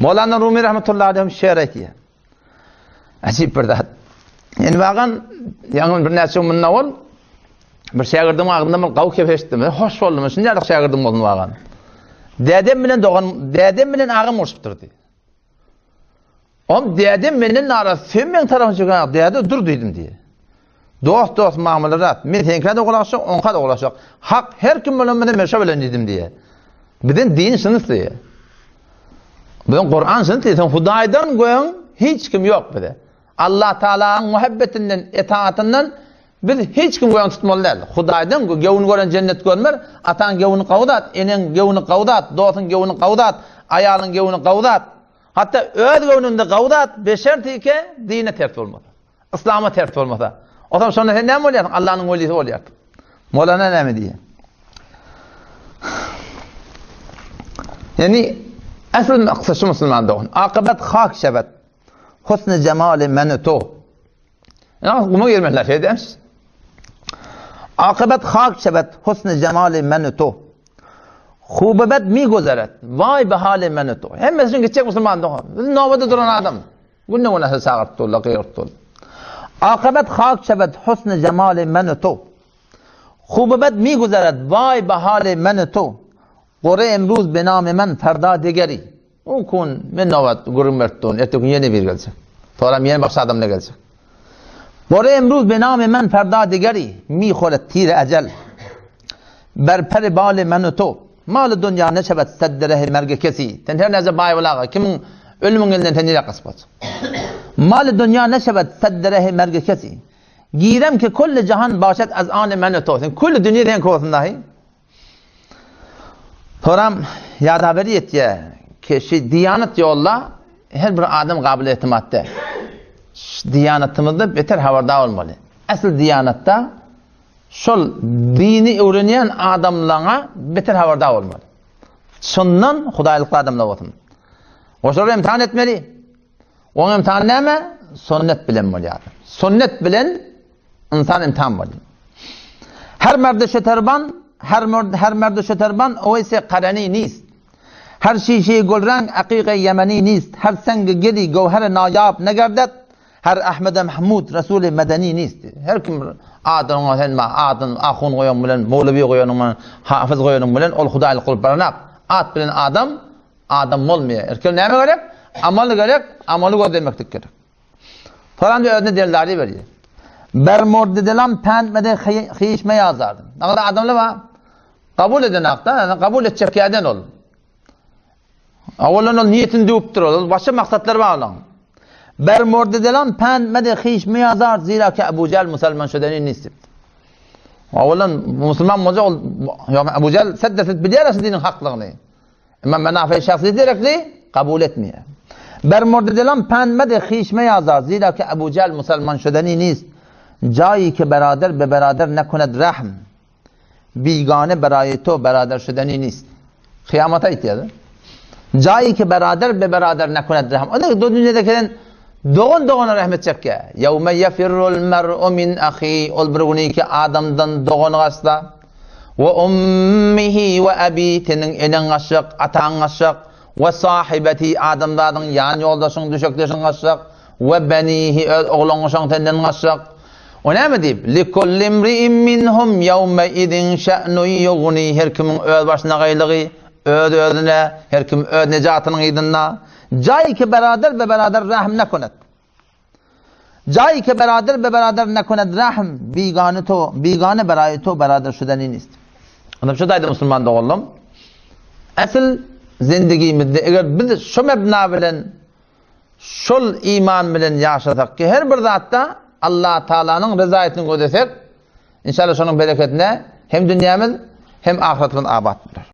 Mowlana Rumi rahmetullahi aleyh hem şeýr aýtýar. Ajip bir zat. Indi bagan ýaňy bir näçe gün mundan owal bir şägirdim agzyndan bir gawy kep eşitdim. Hoş boldum. Şunda ýaly şägirdim bolsun bagan. Dädem bilen dogan, dädem bilen agam urşupdyr diýdi. Om dädem menden narazy, sen meň tarapymy çeken, däde dur diýdim diýdi. Dost dost mamlarat. Men seňkä-de gulak asjak, oňka-da gulak asjak. Hak her kim bilen bolsa men şo bilen diýdim diýýär. Biziň din şuny isleýär. Biziň Kuran şuny isleýär. Sen Hudaýdan göň hiç kim ýok bize. Allah Taalanyň muhabbetinden, etaatyndan biz hiç kim göň tutmaly däl. Hudaýdan göwün gören jennet görmer. Ataň göwni gawy zat, eneň göwni gawy zat, dostuň göwni gawy zat, aýalyň göwni gawy zat. Hatda öz göwnüňde gawy zat, beşertike dine ters bolmasa. Yslama ters bolmasa. Otam şonda sen näme bolýarsyň? Allanyň welisi bolýarsyň. Molana näme diýýär? Ýani asl maksat şu musulman dogan. Akybat hak şebet. Husn jemali men to. Ýa guma girmeliler şey demiş. Akybat hak şebet husn jemali men to. Hubebet mi gözeret. Vay be hali men to. Hemmesi üçin gitjek musulman dogan. Biz nobada duran adam. Günde-güne çagyryp durlar, gygyryp durlar. Akybet hak şebet husny jemaly men u tu. Hubebet mi guzeret waý be haly men u tu. Gore emruz be namy men ferda degeri. O kun men nobat gürrüň berip durun, erteki gün ýene biri geljek. Soram ýene başga adamlar geljek. Gore emruz be namy men ferda degeri mi horet tire ejel. Ber peri baly men u tu. Maly dunýa neçebet seddi rehi merge kesi. Sen her näce baý bolaga, kimiň ölümiň elinden sen nirä gaçyp gaçjak? Maly dunýa neçebet seddi rehi merge kesi. Girem ki kulli jahan başet az any men to. Sen kulli dünýe seňki bolsun dahy. Soram ýada bir ýetýä ki şu diýanat ýolda her bir adam gabyl etimat däl. Diýanatymyzda beter habardar bolmaly. Asl diýanatda Şol dini öwrenýän adamlaňa beter habardar bolmaly. Çyndan hudaýlykly adamlar bolsun. Oşolary imtihan etmeli. Oň imtihany näme? Sünnet bilen bolýar. Sünnet bilen ynsan imtihan bolýar. Her merde şeterban, her merd her merde şeterban oýse karani nist. Her şişe gülrang aqiqe yemeni nist. Her seng geli gowher nayab negerdet. Her Ahmede Mahmud Resuly Medeni nist. Her kim adyňa sen ma adyn ahun goýan bilen, mowlewi goýanyň bilen, hafyz goýanyň bilen ol hudaýlyk bolup baranak. At bilen adam adam bolmaýar. Erkek näme gerek? Amal gerek, amaly gözlemeklik gerek. Soran özüne deldari berýär. Ber murdidilam pent mede hyşme ýazardy. Nagada adamlar bar. Kabul edenakda, kabul etjek ýerden ol. Awalan ol niýetini düwüpdir ol. Başga maksatlary bar onuň. Ber murdidilam pent mede hyşme ýazar zira ki Abu Jahl musulman şödeni nist. Awalan musulman bolsa ol ýa Abu Jahl seddeset bilýär aslynda diniň haklygyny. Emma menafy şahsy gerekli kabul etmeýär. Ber murdidilam pent mede hyşme ýazar zira ki Abu Jahl musulman şödeni nist. Jaýy ki berader be berader nekuned rahm. Bigane beraýy to berader şüdeni nist. Kyýamata aýtýar. Jaýy ki berader be berader nekuned rehm. O da dünýede gelen dogan dogana rehm etjek ýa. Ýewme ýefirrul mer'u min ahi. Ol bir güni ki adamdan dogany gaçsa. We ummihi we abi seniň eneň gaçjak, ataň gaçjak. We sahibeti adamzadyň ýan ýoldaşyň, düşekdeşiň gaçjak. We benihi öz ogluň şoň senden gaçjak. O näme diýip? Likulli imri'in minhum ýewme izin şe'nun ýugni her kimiň öz başyna gaýlygy, öz özüne, her kim öz nejatynyň yzynda. Jaý ki berader be berader rahm nekunet. Jaý ki berader be berader nekunet rahm bigane to bigane beraý to berader şudeni nist. Onda şu taýda musulman doganlarym, asl zindigimizde eger biz şu mebna bilen Şol iman bilen ýaşasak ki, her bir zatda Allah Taalanyň ryzaýatyny gözlesek, inşallah şonuň bereketine hem dünýämiz, hem ahyretimiz abat bolar.